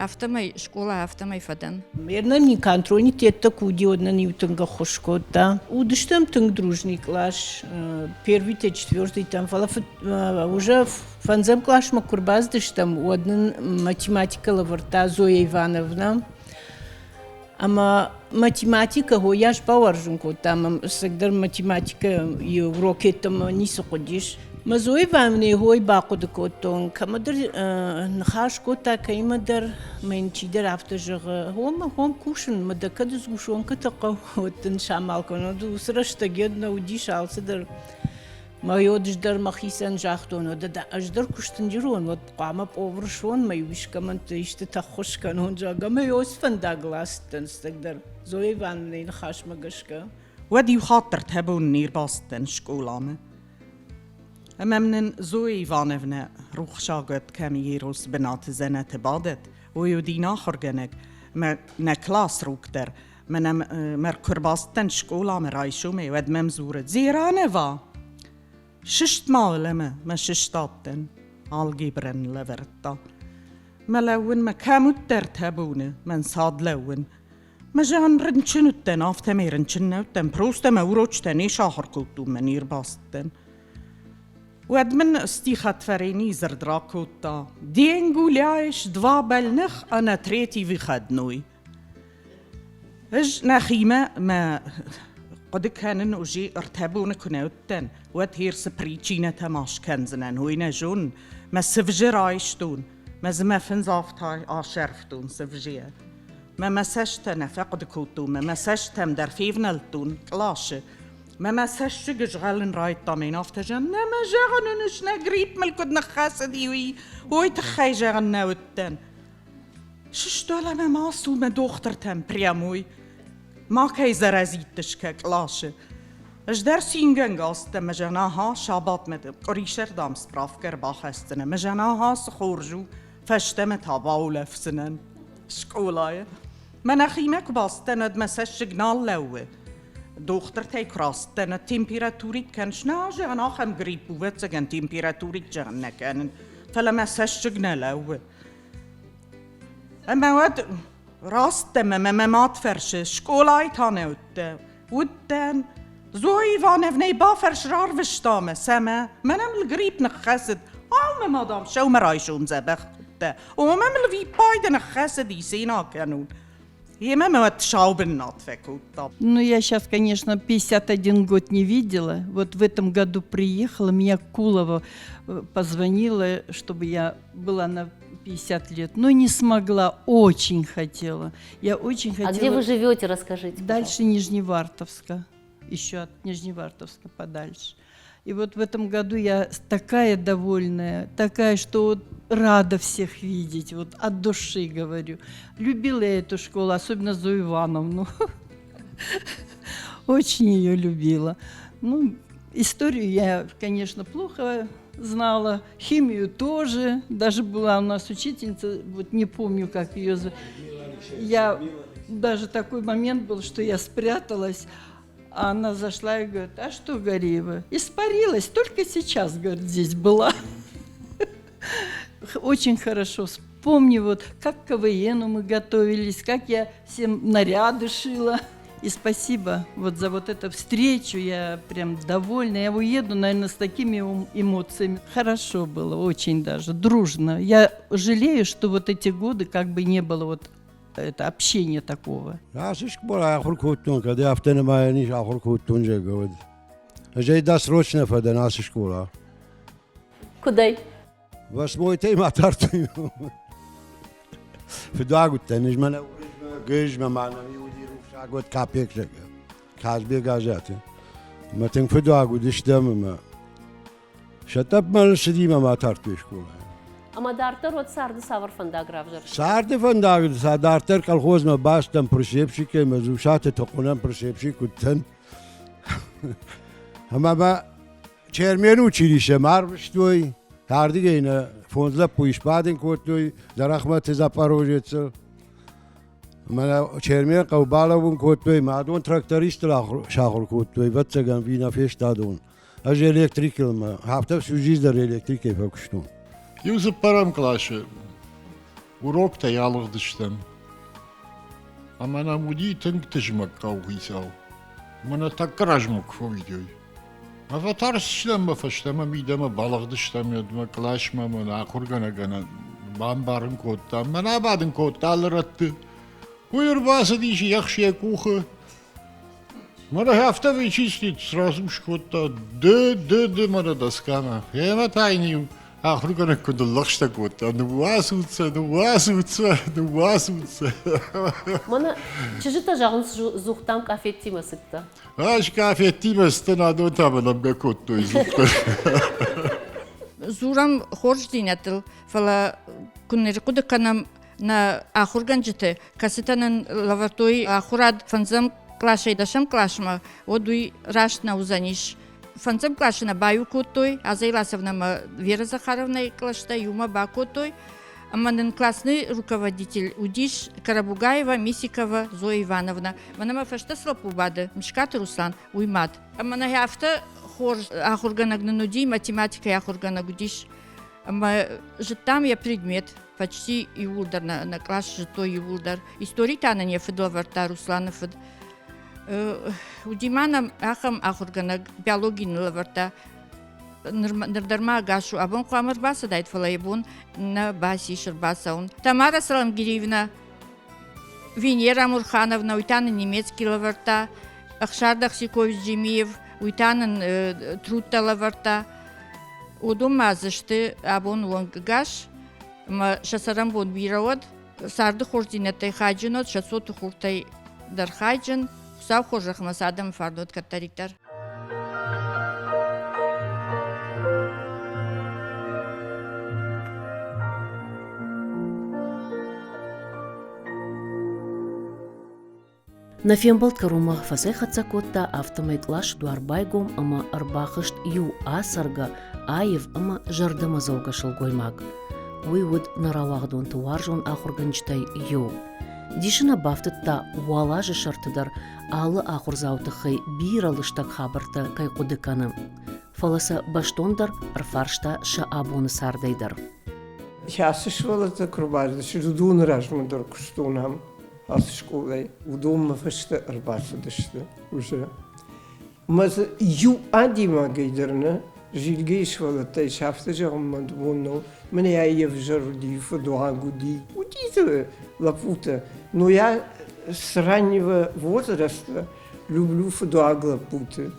Speaker 15: Афтӕмӕй скъола афтӕмӕй фӕдӕн.
Speaker 16: Нӕм не контрольнитеттӕ куы уыди, уӕд нын иу тынг ӕххуыс кодта. Уыдыстӕм тынг дружный кълас, первыйтӕ, четвертыйтӕм, фӕлӕ уже фӕндзӕм къласмӕ куы рбацыдыстӕм, уӕд нын математикӕ лӕвӕрдта Зоя Ивановна. Ӕмӕ математикӕ хойас бауарзын кодта, ӕмӕ ӕцӕгдӕр математикӕ урокеттӕмӕ ницы хъуыдис. Мӕ Зоя Ивановнӕйы хой бахъуыды кодтон, кӕмӕдӕр ныхас кодта кӕимӕдӕр, мӕ йын чидӕр афтӕ зӕгъы, хомӕ хом кусын, мӕ дӕ кӕд сгусонкӕтӕ хъӕуы, уӕд дын самал кӕнон. Уыцы рӕстӕг йед нӕ уыдис алцыдӕр. Мӕ ӕз дӕр мӕхицӕн загътон, уӕдӕ ӕз дӕр куы стынджырон, уӕд хъуамӕ пъоврсон, мӕ иу искӕмӕнты истытӕ ххуыс кӕнон, зӕгъгӕ, мӕ ӕз фӕндагыл ацыдтӕн стӕгдӕр Зоя Ивановнӕйы ныхасмӕ гӕсгӕ.
Speaker 7: Уӕд иу хатт ӕртӕ боны не рбацыдтӕн скъоламӕ. Ӕмӕ нын Зоя Ивановнӕ рухсагӕд кӕм ерос бынаты дзӕнӕты бадӕт, уый уыди нӕ ахуыргӕнӕг, мӕ нӕ классрук дӕр. Мӕнӕ мӕ куы рбацыдтӕн скъоламӕ райсомӕй, уӕд мӕм дзуры: «Дзеранӕва, сыст ма уӕлӕмӕ!» Мӕ сыстадтӕн, алгебрӕн лӕвӕрдта. Мӕ лӕууын мӕ кӕм уыдтӕ ӕртӕ боны, мӕн цад лӕууын. Мӕ зӕгъын, рынчын уыдтӕн, афтӕмӕй рынчын нӕ уыдтӕн, просто мӕ урочытӕ не сахуыр кодтон, мӕ не рбацыдтӕн. Уӕд мын стихотворени дзырд ракодта: «День гуляешь, два больных, а на третий выходной». Ӕз нӕхимӕ мӕ хъуыды кӕнын уже ӕртӕ боны куы нӕ уыдтӕн, уӕд херсы причинӕтӕ ма скӕндзынӕн, уый нӕ зонын. Мӕ цывзы райстон, мӕ дзы мӕ фындз афтӕ асӕрфтон цывзыйӕ. Мӕ мӕ цӕстӕ нӕ фӕхъуыды кодтон, мӕ мӕ цӕстӕм дӕр февнӕлдтон къласы. Мӕ мӕ цӕссыг згъӕлын райдта, мӕн афтӕ зӕгъын, нӕ мӕ зӕгъын уыныс, нӕ грипп мыл куыд ныххӕцыди, уый, уый тыххӕй зӕгъын нӕ уыдтӕн. Сыстолӕмӕ ма ацу мӕ дохтыртӕм прямой. Ма кӕй заразиттыс кӕ къласы. Ӕз дӕр цингӕнгӕ ацыдтӕн мӕ зӕгъын, аха, сабатмӕ къуырисӕр, дам, справкӕ ӕрбахӕсдзынӕ. Мӕ зӕгъын, аха, цы хорз у, фӕстӕмӕ та баулӕфдзынӕн скъолайы. Мӕ нӕхимӕ куы бацыдтӕн, уӕд мӕ цӕссыг нал лӕууы. Дохтыртӕй куы рацыдтӕн, уӕд температурит кӕныс? Нӕ, зӕгъын, ахӕм грипп у, ӕвӕццӕгӕн, температурит, зӕгъын, нӕ кӕнын. Фӕлӕ мӕ цӕссыг нӕ лӕууы. Ӕмӕ уӕд рацыдтӕн ӕмӕ мӕ мад фӕрсы, скъолайы та нӕ уыдтӕ? Уыдтӕн. Зоя Ивановнӕйы бафӕрс рарвыста мӕ, цӕмӕ? Мӕнӕ мыл грипп ныххӕцыд. Ау, мӕ мадам, сӕумӕрайсом дзӕбӕх куыдтӕ. Омӕ мыл виппайды ныххӕцыди, цина кӕнун. Емӕ мӕ уӕд сау бынат фӕкодта.
Speaker 17: Ну, я сейчас, конечно, 51 год не видела. Вот в этом году приехала, меня Кулова позвонила, чтобы я была на 50 лет, но не смогла, очень хотела. Я очень хотела.
Speaker 1: А где вы живете, расскажите?
Speaker 17: Дальше Нижневартовска, еще от Нижневартовска подальше. И вот в этом году я такая довольная, такая, что вот рада всех видеть, вот от души говорю. Любила я эту школу, особенно Зою Ивановну. Очень ее любила. Ну, историю я, конечно, плохо знала, химию тоже. Даже была у нас учительница, вот не помню, как ее звали. Я даже такой момент был, что я спряталась, а она зашла и говорит, а что, Гариева, испарилась, только сейчас, говорит, здесь была. Очень хорошо вспомню, вот, как к КВНу мы готовились, как я всем наряды шила. И спасибо вот за вот эту встречу, я прям довольна. Я уеду, наверное, с такими эмоциями. Хорошо было, очень даже, дружно. Я жалею, что вот эти годы как бы не было вот это общения такого.
Speaker 18: Ацы скъола ахуыр кодтон, кӕд афтӕ нымайӕн ис, ахуыр кодтон, зӕгъгӕ, уӕд. Ӕз ӕй досрочно фӕдӕн ацы скъола.
Speaker 1: Куыдӕй?
Speaker 18: Восьмойтӕй ма тардтой. Фыдуаг уыдтӕн, ӕз мӕнӕ гызмӕ ма нӕм уыди рухсаг уӕд капек, зӕгъгӕ. Казбек Азаты. Мӕ тынг фыдуаг уыдыстӕм ӕмӕ Сӕ тъӕпмӕ ссыди мӕ ма тардтой скъолайы.
Speaker 1: Ӕмӕ дарддӕр уӕд царды цавӕр фӕндаг равзӕрстай?
Speaker 18: Царды фӕндаг дарддӕр колхозмӕ бацыдтӕн прицепщикӕй, мӕ Дзусаты Тохъуынӕн прицепщик уыдтӕн. Ӕмӕ мӕ Чермены училищемӕ арвыстой, ардыгӕй нӕ фондз лӕппуйы сбадын кодтой Дзӕрӕхмӕты Запорожецы. Мӕнӕ Чермен хъӕу балӕууын кодтой, мӕ адон трактористыл сахуыр кодтой, ӕвӕццӕгӕн, вина фестадон. Ӕз электрикыл мӕ афтӕ всю жизнь дӕр электрикӕй фӕкуыстон.
Speaker 2: Иу цыппӕрӕм къласы уроктӕй алыгъдыстӕм. Ӕмӕ нӕм уыди тынг тызмӕг хъӕуыхицау. Мӕнӕ тӕккӕ размӕ куы фӕуидой. Мӕ фӕтарстыстӕм мӕ фӕстӕмӕ мидӕмӕ балыгъдыстӕм мӕ къласмӕ мӕ ахуыргӕнӕгӕн бамбарын кодта. Мӕн абадын кодта алы рӕтты. Уый ӕрбацыдис ехс йӕ къухы. Мӕнӕ афтӕ вычислить сразу скодта ды, ды, ды мӕнӕ доскамӕ. Ӕмӕ та йын иу ахуыргӕнӕг куы ныллӕгъстӕ кодта, ныууасут сӕ, ныууасут сӕ, ныууасут сӕ.
Speaker 1: Мӕнӕ чызджытӕ зӕгъынц, дзухтам къафеттимӕ цыдтӕ.
Speaker 2: Ӕз къафеттимӕ цыдтӕн, адон та мӕ нӕмгӕ кодтой дзухтӕ.
Speaker 15: Дзурӕм хорздзинӕдтыл, фӕлӕ куы нырхъуыды кӕнӕм нӕ ахуыргӕнджыты, кӕцытӕ нын лӕвӕрдтой ахуырад фӕндзӕм къласӕй дӕсӕм къласмӕ, уӕд уый раст нӕ уыдзӕнис. Фӕндзӕм къласы нӕ баиу кодтой, Аза Иласовна ӕмӕ Вера Захаровнайы кълӕстӕ иумӕ бакодтой, ӕмӕ нын классный руководитель уыдис Карабугаева, Мисикова Зоя Ивановна. Мӕнӕ мӕ фӕстӕ цы лӕппу бады, Мышкаты Руслан, уый мад. Ӕмӕ нӕ афтӕ хорз ахуыргӕнӕг нын уыди, математикӕйы ахуыргӕнӕг уыдис. Ӕмӕ зыдтам йӕ предмет, почти иууылдӕр нӕ, нӕ кълас зыдтой иууылдӕр. Истори та нын йӕ фыд лӕвӕрдта, Русланы фыд. Уыди ма нӕм ахӕм ахуыргӕнӕг, биологи нын лӕвӕрдта. Ныр дӕр ма ӕгас у. Абон хъуамӕ ӕрбацыдаид, фӕлӕ йӕ бон нӕ бацис ӕрбацӕуын. Тамара Саламгириевна, Венера Мурхановна, уый та нын немецкий лӕвӕрдта. Ӕхсар Дахсикович Джимиев, уый та нын трудтӕ лӕвӕрдта. Уыдон ма дзы сты абон уӕнггӕс ӕмӕ сӕ цӕрӕнбон бирӕ уӕд, царды хорздзинӕдтӕй хайджын уӕд, сӕ цоты хуртӕй дӕр хайджын. Хуыцау хорзӕхмӕ сӕ адӕмы фарн уӕд кӕддӕриддӕр.
Speaker 1: Нӕ фембӕлд кӕронмӕ фӕцӕйхӕццӕ кодта, афтӕмӕй къласы дуар байгом ӕмӕ ӕрбахызт иу ацӕргӕ, аив ӕмӕ зӕрдӕмӕдзӕугӕ сылгоймаг. Уый уыд нӕ рауагъдонты уарзон ахуыргӕнджытӕй иу. Дисы нӕ бафтыдта, уал азы сӕрты дӕр алы ахуырдзауы тыххӕй бирӕ лыстӕг хабӕрттӕ кӕй хъуыды кӕны. Фӕлӕ сӕ бӕстондӕр ӕрфарста сӕ абоны цардӕй дӕр.
Speaker 19: Ацы сывӕллӕттӕ куы рбацыдысты, уыдоны размӕ дӕр куыстон ам, ацы скъолайы. Уыдон мӕ фӕстӕ ӕрбацыдысты уже. Мӕ дзы иу адӕймагӕй дӕр нӕ зилгӕйы сывӕллӕттӕй сӕ афтӕ зӕгъын мӕ бон нӕу. Мӕнӕ йе взӕр уыди, фыдуаг уыди. Уыди дзы лӕппутӕ. Но я с раннего возраста люблю фыдуаг лӕппуты.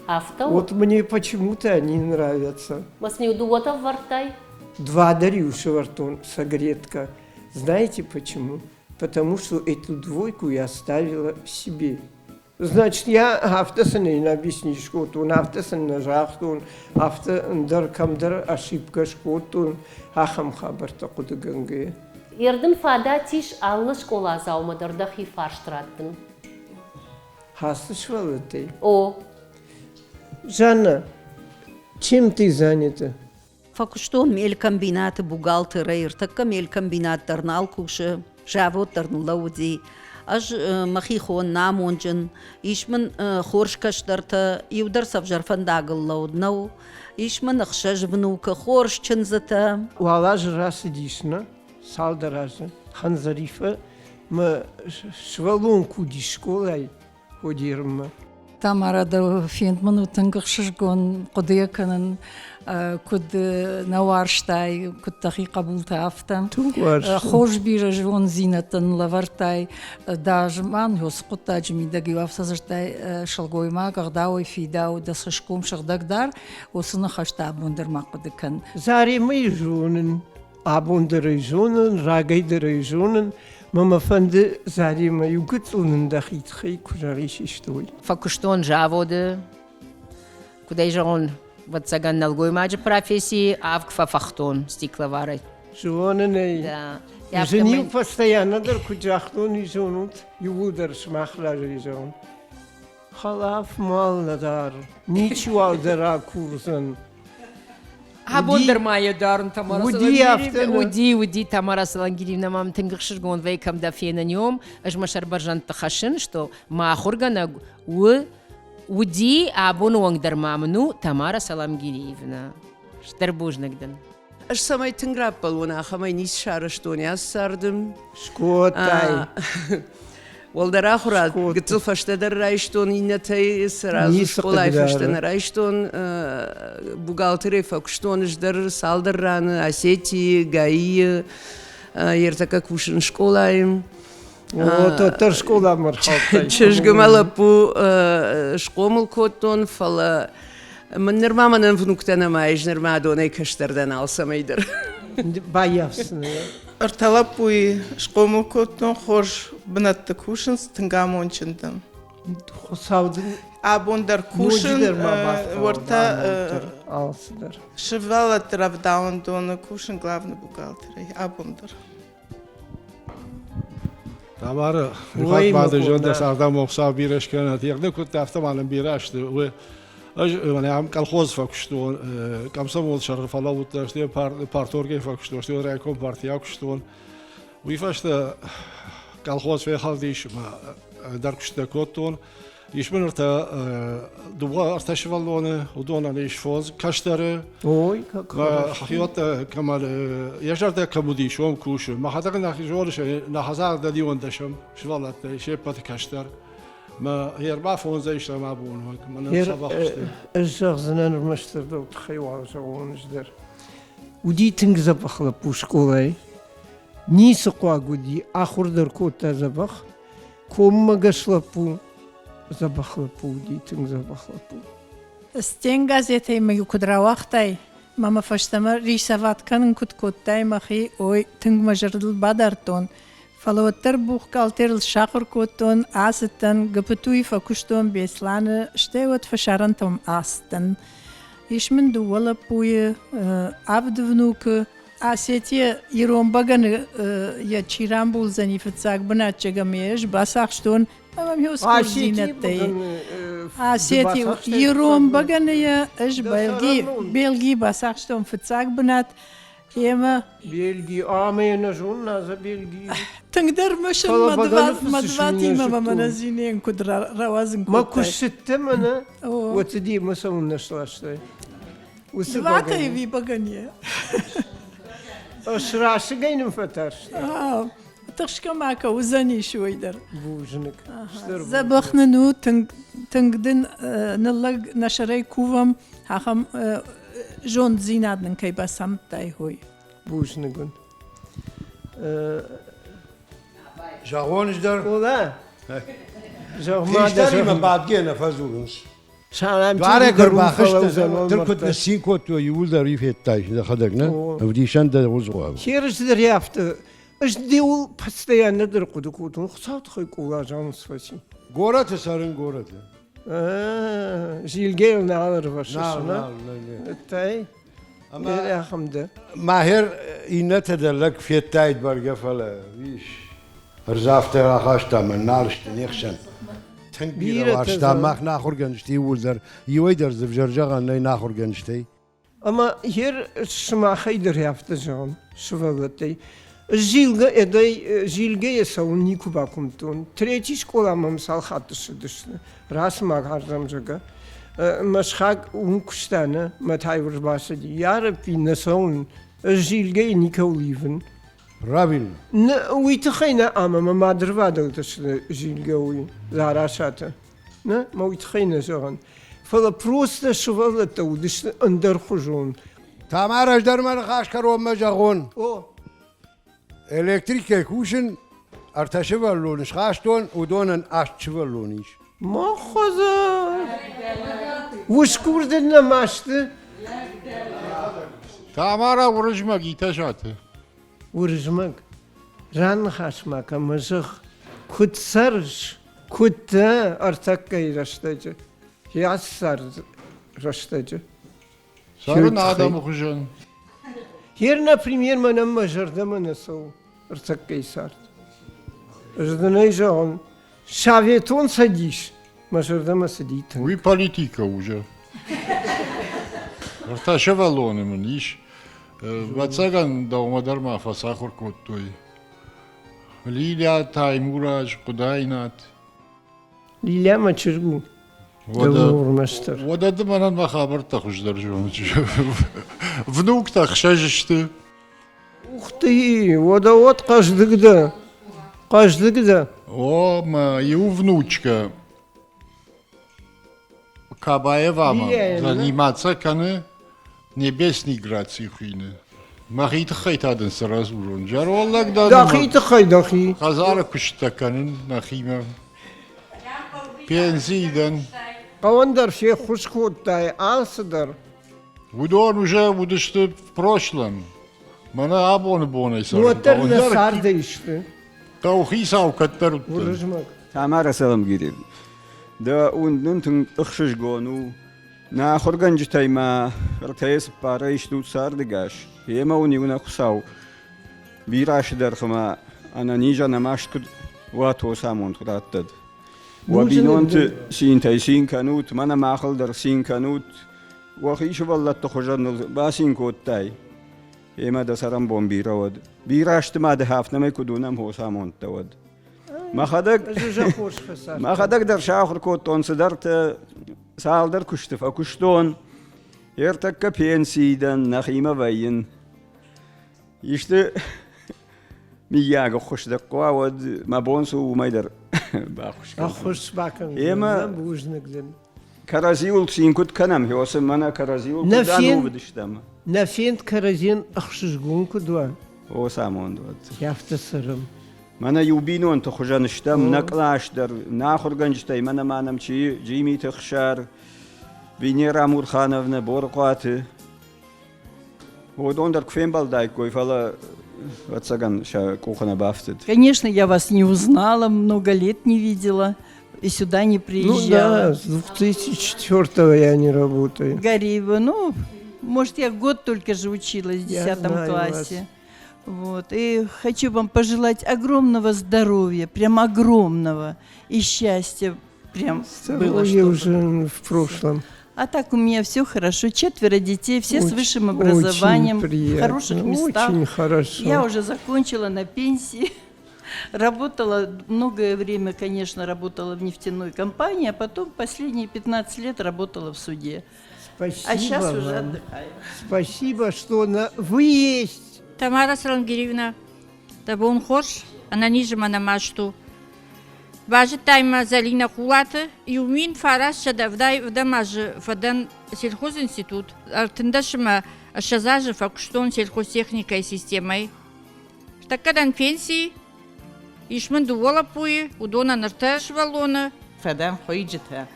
Speaker 1: Афтӕ у?
Speaker 19: Вот мне почему-то они нравятся.
Speaker 1: Ма сын-иу дыууӕтӕ вӕрдтай?
Speaker 19: Два дӕр-иу сӕвӕрдтон сигаретка. Знаете почему? Потому что эту двойку я ставила себе. Значит, я афтӕ сын нӕ объяснить скодтон, афтӕ сын нӕ загътон, афтӕ ӕндӕр кӕмдӕр ошибкӕ скодтон, ахӕм хабӕрттӕ хъуыдыгӕнгӕйӕ.
Speaker 1: Ердын фадат ис алы скъоладзаумӕ дӕр дӕхи фарст раттын.
Speaker 19: Хӕсты сывӕллӕттӕй?
Speaker 1: О.
Speaker 19: Жанна, чем ты занята?
Speaker 11: Фӕкуыстон мелькомбинаты бухгалтерӕй, ӕртӕккӕ мелькомбинат дӕр нал кусы, завод дӕр ныллӕууыди. Ӕз мӕхи хон намонджын, ис мын хорз кӕстӕртӕ, иу дӕр сӕвзӕр фӕндагыл лӕуд нӕу, ис мын ӕхсӕз внукы, хорз чындзытӕ.
Speaker 19: Уал азы рацыдис, нӕ? Цалдӕр азы. Ханзарифӕ мӕ сывӕллон куы уыдис скъолайы, Ходирмӕ.
Speaker 6: Тамара, дӕ фенд мын у тынг ӕхсызгон хъуыдыйӕ кӕнын, куыд нӕ уарзтай, куыд дӕхи хъӕбултӕ, афтӕ.
Speaker 19: Тынг уарзтон.
Speaker 6: Хорз бирӕ зондзинӕдтӕ нын лӕвӕрдтай. Дӕ зман уыцы хъуыддаджы мидӕг-иу афтӕ дзырдтай, сылгоймаг ӕгъдауӕй фидау, дӕ цӕсгом сыгъдӕг дар, уыцы ныхӕстӕ абон дӕр ма хъуыды кӕн.
Speaker 19: Заремӕйы зонын, Абон дӕр ӕй зонын, рагӕй дӕр ӕй зонын, мӕ мӕ фӕнды Заремӕ иу гыццыл нын дӕхи тыххӕй куы зӕгъис исты, уый.
Speaker 5: Фӕкуыстон заводы, куыд ӕй зӕгъон, ӕвӕццӕгӕн, нӕлгоймаджы профессийы авг фӕфӕхтон стекловарӕй.
Speaker 19: Зонын ӕй.
Speaker 5: Да.
Speaker 19: Зын-иу постоянно дӕр куыд загътон, уый зонут, иууылдӕр сымах разӕй зӕгъын. Хӕлаф мал нӕ дары, ничиуал дӕ ракурдзӕн.
Speaker 5: Абон дӕр ма йӕ дарын Тамара
Speaker 19: Уыди афтӕ.
Speaker 5: Уыди, уыди Тамара Салангириевна мӕм тынг ӕхсызгон вӕййы, кӕм дӕ фенын ем. Ӕз мӕ сӕр бӕрзӕндты хӕссын, что мӕ ахуыргӕнӕг у уыди, абоны онг дӕр ма мын у Тамара Саламгириевна. Стыр бузныг дын.
Speaker 13: Ӕз цӕмӕй тынг раппӕлон, ахӕмӕй ницы сарӕзтон ацы царды.
Speaker 19: Скодтай.
Speaker 13: Уӕлдӕр ахуырад гыццыл фӕстӕдӕр райстон, иннӕтӕй сразу скъолайы фӕстӕ нӕ райстон. Бухгалтерӕй фӕкуыстон ӕз дӕр цалдӕр раны, Осетийы, ГАИ-йы, ӕртӕккӕ кусын скъолайы.
Speaker 19: Тотдӕр скъоламӕ рхаудтай.
Speaker 13: Чызг ӕмӕ лӕппу схъомыл кодтон, фӕлӕ мын нырма мӕнӕн внуктӕ нӕма ис, нырма адонӕй кӕстӕр дӕн алцӕмӕй дӕр.
Speaker 19: Баййафдзынӕ.
Speaker 14: Ӕртӕ лӕппуйы схъомыл кодтон, хорз бынӕтты кусынц, тынг амондджын дӕн.
Speaker 19: Хуыцау дын
Speaker 14: абон дӕр кусын, уӕртӕ
Speaker 19: алцыдӕр.
Speaker 14: Сывӕллӕтты рӕвдауӕндоны кусын главный бухгалтерӕй абон дӕр.
Speaker 4: Тамара, хатт ма зӕрдӕ цардӕм Хуыцау бирӕ скӕнӕд. Егъды куыдта, афтӕ ма нын бирӕ сты. Ӕз мӕнӕ ам колхоз фӕкуыстон, комсомол сӕргъы фӕлӕууыдтӕн, стӕй парторгӕй фӕкуыстон, стӕй райком партийӕ куыстон. Уый фӕстӕ колхоз фехӕлдис, мӕ ӕндӕр куысттӕ кодтон. Ис мын ӕртӕ дыууӕ ӕртӕ сывӕллоны, уыдонӕн ис фондз кӕстӕры.
Speaker 19: Ой, как
Speaker 4: Хиуӕттӕ кӕмӕн йӕ зӕрдӕ кӕм уыдис, уым кусы. Мӕхӕдӕг нӕхи зоныс, нӕ хӕдзар дӕр иуӕндӕсӕм сывӕллӕттӕй се ппӕты кӕстӕр. Мӕ ӕрбафондзӕй стӕм абон, мӕнӕн сӕбӕх сты.
Speaker 19: Ӕз зӕгъдзынӕн ӕрмӕстдӕр дӕу тыххӕй уал зӕгъон ӕз дӕр. Уыди тынг дзӕбӕх лӕппу скъолайы. Ницы хъуаг уыди, ахуыр дӕр кодта дзӕбӕх. Коммӕгӕс лӕппу, дзӕбӕх лӕппу уыди, тынг дзӕбӕх лӕппу.
Speaker 6: Стенгазетӕй мӕ куыд рауагътай, мӕ мӕ фӕстӕмӕ рисоват кӕнын куыд кодтай мӕхи, ой, тынг мӕ зӕрдыл бадардтон. Фӕлӕ уӕддӕр бухгалтерыл сахуыр кодтон, ацыдтӕн, ГПТУ-йы фӕкуыстон Беслӕны, стӕй уӕд фӕсарӕнтӕм ацыдтӕн. Ис мын дыууӕ лӕппуйы, авд внукы.
Speaker 20: Осетия ирон бӕгӕны йӕ чи рамбулдзӕни фыццаг бынат ӕмӕ ӕз бацахстон ӕмӕ ме хорздзинӕдтӕй. Осетия ирон бӕгӕныйӕ ӕз Бельгийы бацахстон фыццаг бынат ӕмӕ
Speaker 19: Бельги ӕмӕ нӕ зонын за Бельги.
Speaker 20: Тынгдӕр мысын Мадватимӕ мӕ мӕнӕ куыд рауадзын
Speaker 19: кодтай. Мӕ куы ссыдтӕ мӕнӕ, уӕд демӕ цӕуылнӕ сластай?
Speaker 20: Уыцы Дватӕй ви бӕгӕне.
Speaker 19: Срасыгӕй нын фӕтарст.
Speaker 20: Тыхсгӕ ма кӕ, уыдзӕнис уый дӕр.
Speaker 19: Бузныг.
Speaker 20: Дзӕбӕх нын у, тынг, тынг дын ныллӕг нӕ сӕрӕй кувӕм, ахӕм зонддзинад нын кӕй бацамыдтай, уый.
Speaker 19: Бузныг уын.
Speaker 18: Зӕгъон дӕр.
Speaker 19: Ола.
Speaker 18: Хистӕримӕ бадгӕ нӕ фӕдзурынц. Дуарӕй куы рбахызтӕ, дыр куыд ныццин кодтой, иууылдӕр уый федтай дӕхӕдӕг, нӕ? Ӕвдисӕн дӕ уыдзуа.
Speaker 19: Херыс дӕр афтӕ. Ӕз деуыл постоянно дӕр хъуыды кодтон, Хуыцау тыххӕй къулазӕн фӕци.
Speaker 18: Горӕты цӕрын, горӕты.
Speaker 19: Зилгӕйыл нал ӕрвӕссыс, нӕ? Тай. Ахӕм дӕ.
Speaker 18: Махер иннӕтӕ дӕр лӕг федтаид бӕргӕ, фӕлӕ ис. Ӕрдз афтӕ рахаста мӕн, нал сты не хсӕн. Тынг бирӕ уарзтам мах нӕ ахуыргӕнджыты иууылдӕр. Иуӕй дӕр дзы ӕвзӕр зӕгъӕн нӕй нӕ ахуыргӕнджытӕй.
Speaker 19: Ӕмӕ ер сымахӕй дӕр афтӕ зӕгъын, сывӕллӕттӕй. Зилгӕ эдӕй зилгӕйӕ цӕуын никуы бакуымдтон. Третий скъола мӕм цал хатты ссыдысты, рацымаг ардӕм, зӕгъгӕ. Мӕ сыхаг уым куыста, нӕ, мӕ та-иу ӕрбацыди. Ярӕппи, нӕ цӕуын, ӕз зилгӕйы никӕуыл ивын.
Speaker 18: Правильно.
Speaker 19: Уый тыххӕй нӕ ӕмӕ мӕ мадырвадӕлтӕ сты зилгӕ уый, Зарасаты. Нӕ, мӕ уый тыххӕй нӕ зӕгъын. Фӕлӕ просто сывӕллӕттӕ уыдысты ӕндӕрхуызон.
Speaker 18: Тамар, ӕз дӕр мӕ ныхас кӕронмӕ зӕгъон.
Speaker 19: О.
Speaker 18: Электрикӕй кусын, ӕртӕ сывӕллоны схастон, уыдонӕн аст сывӕллоны ис.
Speaker 19: Ма хӕдзар! Усгур дын нӕма сты?
Speaker 2: Тамара Уырызмӕг Итӕсаты.
Speaker 19: Уырызмӕг, раныхас ма кӕм зӕгъ, куыд цӕрыс, куыд дӕ ӕртӕккӕйы рӕстӕджы, йӕ царды рӕстӕджы.
Speaker 2: Цӕрын адӕмы хуызӕн.
Speaker 19: Гер, например, мӕнӕн мӕ зӕрдӕмӕ нӕ цӕуы ӕртӕккӕйы цард. Ӕз дын ӕй зӕгъын, Советон Цӕдис мӕ зӕрдӕмӕ цыди тынг.
Speaker 2: Уый политикӕ уже. Ӕртӕ сывӕллоны мын ис. Ӕвӕццӕгӕн, дӕумӕ дӕр ма фӕцахуыр кодтой. Лилия, Таймураз, Хъуыдайнат.
Speaker 19: Лилия мӕ чызг у. Дӕумӕ
Speaker 2: Уӕдӕ ды мӕнӕн мӕ хабӕрттӕ хуыздӕр зоныс. Внуктӕ хсӕз сты.
Speaker 19: Ух ты, уӕдӕ уӕд хъӕздыг дӕ. Хъӕздыг дӕ.
Speaker 2: О, мӕ иу внучкӕ Кабаевамӕ заниматься кӕны Небесный граци хуины. Мӕхи тыххӕй та дын цы радзурон? Зӕронд лӕг дӕн.
Speaker 19: Дӕхи тыххӕй дӕхи.
Speaker 2: Хӕдзары куысттӕ кӕнын нӕхимӕ. Пенсийы дӕн.
Speaker 19: Хъӕуӕн дӕр феххуыс кодтай алцыдӕр.
Speaker 2: Уыдон уже уыдысты в прошлом. Мӕнӕ абоны бонӕй цӕрын.
Speaker 19: Уӕддӕр нӕ цардӕй сты.
Speaker 2: Хъӕухицау кӕддӕр уыдтӕн.
Speaker 19: Уырызмӕг.
Speaker 10: Тамара Саламгиревна, дӕ уынд нын тынг ӕхсызгон у. Нӕ ахуыргӕнджытӕй ма ӕртӕйӕ цыппарӕй стут цардыгас. Йемӕ уын иунӕг Хуыцау бирӕ азты дӕргъы ма ӕнӕниз, ӕнӕмаст куыд уат, уыцы амонд раттӕд. Уӕ бинонты цинтӕй цин кӕнут, мӕнӕ махыл дӕр цин кӕнут. Уӕхи сывӕллӕтты хуызӕн ныл бацин кодтай. Емӕ дӕ цӕрӕнбон бирӕ уӕд. Бирӕ азты ма ды афтӕмӕй куыд уынӕм, уыцы амонд дӕ уӕд. Мӕхӕдӕг, мӕхӕдӕг дӕр сахуыр кодтон цыдӕртӕ, цалдӕр куысты фӕкуыстон. Ӕртӕккӕ пенсийы дӕн, нӕхимӕ вӕййын. Исты мыййаг ӕххуыс дӕ хъуа, уӕд мӕ бон цы у, уымӕй дӕр баххуыс кӕндзынӕн.
Speaker 19: Ӕххуыс бакӕндзынӕн,
Speaker 10: Емӕ
Speaker 19: бузныг дын.
Speaker 10: Кӕрӕдзиуыл цин куыд кӕнӕм, Хёсы мӕнӕ кӕрӕдзиуыл куыд ӕнувыд стӕм.
Speaker 19: Нӕ фенд кӕрӕдзийӕн ӕхсызгон куыд уа.
Speaker 10: О, цы амонд уӕд.
Speaker 19: Афтӕ цӕрӕм.
Speaker 10: Мӕнӕ иу бинонты хуызӕн стӕм, нӕ кълас дӕр, нӕ ахуыргӕнджытӕй мӕнӕ ма нӕм чи Джимиты Хсар, Венера Мурхановна, Борыхъуаты. Уыдон дӕр куы фембӕлдаиккой, фӕлӕ ӕцӕгӕн сӕ къухы нӕ бафтыд.
Speaker 17: Конечно, я вас не узнала, много лет не видела и сюда не приезжала.
Speaker 19: Ну да, с 2004 я не работаю.
Speaker 17: Гариева, ну, Может, я год только же училась в 10 классе. Вот. И хочу вам пожелать огромного здоровья, прям огромного, и счастья прям было.
Speaker 19: Здоровье уже в прошлом.
Speaker 17: А так у меня все хорошо. Четверо детей, все
Speaker 19: Очень,
Speaker 17: с высшим образованием,
Speaker 19: очень приятно,
Speaker 17: в хороших местах.
Speaker 19: Очень хорошо.
Speaker 17: Я уже закончила на пенсии. Работала многое время, конечно, работала в нефтяной компании, а потом последние 15 лет работала в суде.
Speaker 19: Спасибо
Speaker 17: А сейчас
Speaker 19: вам.
Speaker 17: уже отдыхаю.
Speaker 19: Спасибо, что на... вы есть.
Speaker 15: Тамара Саламгириевна, дӕ бон хорз, ӕнӕниз ӕмӕ нӕмаст у. Базыдтай мӕ Зӕлинӕ Хъулаты 1970 ӕвдӕм азы фӕдӕн сельхозинститут, 13 ӕмӕ 20 азы фӕкуыстон сельхозтехникӕйы системӕйы. Тӕккӕ дӕн пенсийы, ис мын дыууӕ лӕппуйы, уыдонӕн ӕртӕ сывӕллоны.
Speaker 7: Фӕдӕн хуыйджытӕ,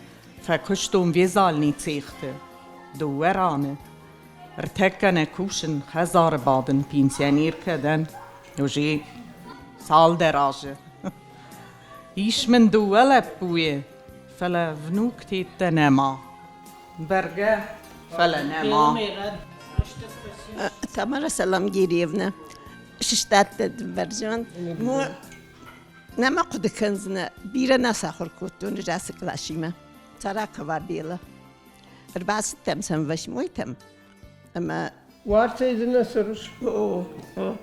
Speaker 7: фӕкуыстон вязальный цехты дыууӕ раны. Ӕртӕккӕ нӕ кусын, хӕдзары бадын, пенсионеркӕ дӕн уже цалдӕр азы. Ис мын дыууӕ лӕппуйы, фӕлӕ внуктеттӕ нӕма. Бӕргӕ, фӕлӕ нӕма.
Speaker 9: Тамара Саламгириевна, сыстадтӕ бӕрзонд. Нӕма хъуыды кӕндзынӕ, бирӕ нӕ сахуыр кодтон ацы къласимӕ. Царакова Бела. Ӕрбацыдтӕм сӕм восьмойтӕм ӕмӕ
Speaker 19: Уартӕй ды нӕ цӕрыс?
Speaker 9: О, о.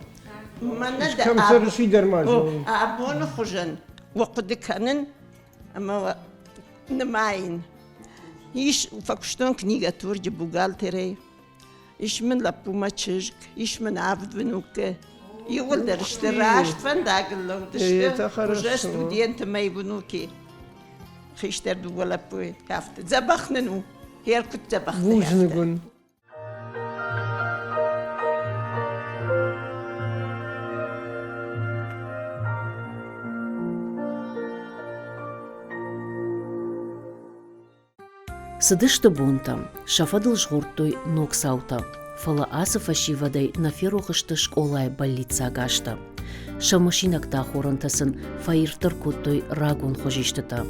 Speaker 9: Мӕнӕ дӕ
Speaker 19: Кӕм цӕрыс, уый дӕр ма зонын.
Speaker 9: Абоны хуызӕн уӕ хъуыды кӕнын ӕмӕ уӕ нымайын. Ис фӕкуыстон книгатурджы бухгалтерӕй. Ис мын лӕппумӕ чызг, ис мын авд внукы. Иууылдӕр сты раст фӕндагыл лӕуд сты. Уже студенты мои внуки. Хистӕр дыууӕ лӕппуйы афтӕ дзӕбӕх нын у. Хер куыд дзӕбӕх.
Speaker 19: Бузныг уын.
Speaker 1: Цыдысты бонтӕ, сӕ фӕдыл згъордтой ног цаутӕ, фӕлӕ ацы фӕсивӕдӕй нӕ ферох сты скъолайы бӕллиццаг азтӕ. Сӕ мысинӕгты ахорӕнтӕ сын фӕирддӕр кодтой рагон хуызистытӕ.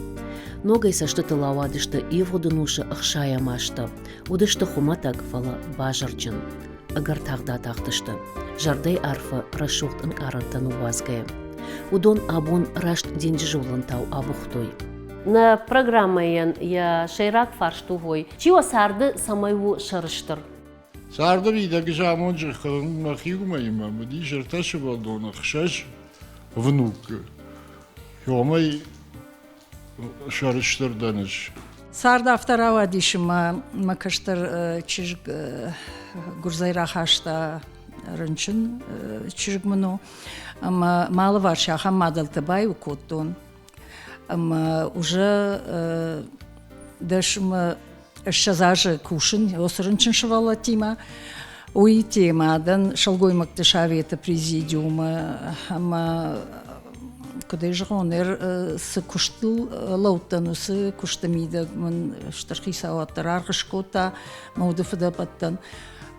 Speaker 1: Ногӕй цӕстытыл ауадысты ивгъуыд ӕнусы ӕхсайӕм азтӕ. Уыдысты хуымӕтӕг, фӕлӕ базарджын. Ӕгӕр тагъд атахтысты, зӕрдӕйы арфы рӕсугъд ӕнкъарӕнтӕ ныууадзгӕйӕ. Уыдон абон раст денджызы уылӕнтау абухтой. Нӕ программӕйӕн йӕ сӕйраг фарст у уой, чи уӕ царды цӕмӕй у сӕрыстыр?
Speaker 2: Царды мидӕг замонджы мӕхи уымӕй мӕм уыдис ӕртӕ сывӕллоны, хсӕз внукы. Уымӕй сӕрыстыр дӕн ӕз.
Speaker 6: Цард афтӕ рауадис, ӕмӕ мӕ кӕстӕр чызг гуырдзӕй рахаста рынчын чызг мын у. Ӕмӕ мӕ алыварс ахӕм мадӕлтӕ баиу кодтон. Ӕмӕ уже дӕс ӕмӕ 20 азы кусын уыцы рынчын сывӕллӕттимӕ. Уый темӕ дӕн сылгоймӕгты советы президиумы ӕмӕ куыд ӕй зӕгъон, цы куыстыл лӕудтӕн, уыцы куысты мидӕг мын стыр хицауад дӕр аргъ скодта мӕ уды фыдӕбӕттӕн.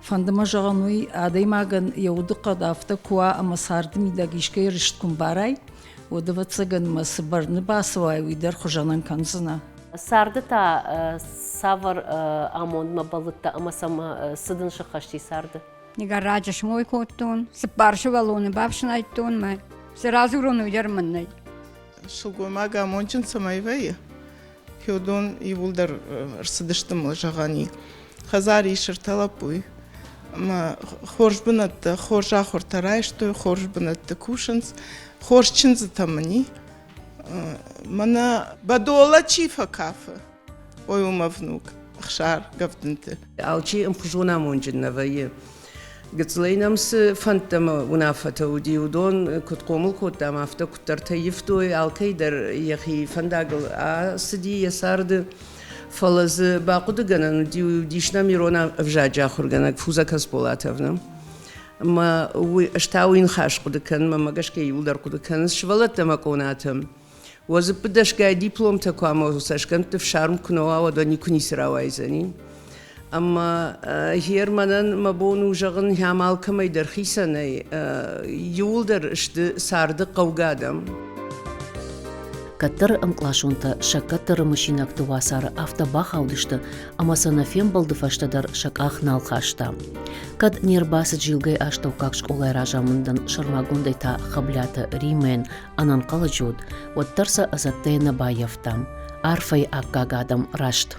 Speaker 6: Фӕнды мӕ зӕгъын уый, адӕймагӕн йӕ удыхъӕд афтӕ куы уа ӕмӕ царды мидӕг искӕй рыст куы мбарай, уӕд ӕвӕццӕгӕн мӕ цы бӕрны бацӕуай, уый дӕр хуызӕнӕн кӕндзынӕ.
Speaker 1: Царды та цавӕр амондмӕ бӕллыдтӕ ӕмӕ сӕм цы дын сыххӕсти царды?
Speaker 8: Гаражы смой кодтон, цыппар сывӕллоны бафснайдтон мӕ цы радзурон, уый дӕр мын нӕй.
Speaker 14: Сылгоймаг амондджын цӕмӕй вӕййы, уыдон иууылдӕр ӕрцыдысты мыл зӕгъӕн и. Хӕдзар ис ӕртӕ лӕппуйы ӕмӕ хорз бынӕттӕ, хорз ахуыртӕ райстой, хорз бынӕтты кусынц, хорз чындзытӕ мын и. Мӕнӕ Бӕдола чи фӕкафы, ой у мӕ внук Ӕхсар Гӕвдынты.
Speaker 13: Алчи ӕмхуызон амонджын нӕ вӕййы. Гыццылӕй нӕм цы фӕндтӕ ӕмӕ уынаффӕтӕ уыди, уыдон куыд хъомыл кодтам, афтӕ куыддӕртӕ ивтой, алкӕй дӕр йӕхи фӕндагыл ацыди йӕ царды. Фӕлӕ дзы бахъуыдыгӕнӕн уыди, уыдис нӕм ирон ӕвзаджы ахуыргӕнӕг Фузӕ Касболатовна. Ӕмӕ уый, ӕз та уый ныхас хъуыды кӕнын, мӕ гӕсгӕ иууылдӕр хъуыды кӕнынц сывӕллӕттӕ ӕмӕ къонатӕ. Уӕ дзыппы дӕсгай дипломтӕ куы ӕмӕ цӕсгӕмтты фсарм куы нӕ уа, уӕд никуы ницы рауайдзӕни. Ӕмӕ гьер мӕнӕн мӕ бон у зӕгъын, ӕм алкӕмӕй дӕр хицӕнӕй иууылдӕр сты царды хъӕугӕ адӕм.
Speaker 1: Кӕддӕры ӕмкъласонтӕ сӕ кӕддӕры мысинӕгты уацары афтӕ бахаудысты, ӕмӕ сӕ нӕ фембӕлды фӕстӕ дӕр сӕ къах нал хаста. Кӕд не рбацыд Зилгӕйы астӕуккаг скъолайы разамындӕн, сӕрмагондӕй та Хӕблиаты Римӕйӕн ӕнӕнхъӕлӕджы уыд, уӕддӕр сӕ ӕдзӕттӕйӕ нӕ баййӕфтам. Арфӕйы аккаг адӕм раст.